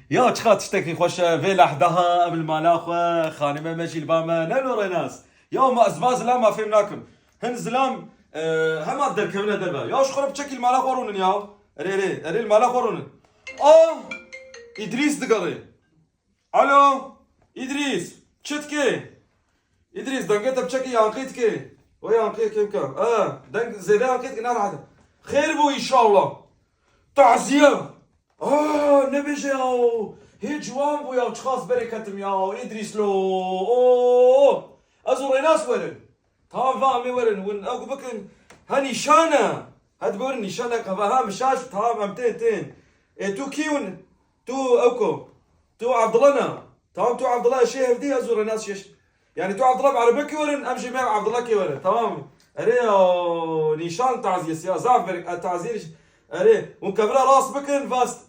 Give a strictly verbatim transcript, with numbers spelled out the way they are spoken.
Ya çiqa tiştekî xweş e, vê lehda ha em li mala xwe, xanime me jî li ba me, ne lo Rênas? Ya ma ez va zilam ma fêm nakim. Hin zilam, e, hema derkevine derve. Ya ji xwe re bi çekî li mala xwe rûnin ya. Erê, erê, erê li mala xwe rûnin. Ah! Îdrîs digerê. Alo, Îdrîs, çi dikê? Îdrîs, dengê te bi çekî yanqî dikê. Wê yanqiyê kêm ke. E, deng zêde yanqî dike, ne rehet e. Xêr bû înşallah. Taziye. Aa, nebêje ya. Hê ciwan bû ya, çiqas berê ketim ya, Îdrîs lo. Oo. Ez û Rênas werin. Tamam, va em ê werin. Win ew bikin. Ha nîşan e. Hadi werin nîşan e. Ka va ha mişaş. Tamam, em tên, tên. Ê tu kî win? Tu ew ko. Tu Abdullah ne? Tamam, tu Abdullah şê hevdî, ez û Rênas şeş. Yani tu Abdullah bi erebekî werin, em jî me Abdullah kê werin. Tamam. Erê ya, nîşan taziyesi ya. Zaf berek, e, taziye nîş-, erê, hûn kevira rast bikin, vast.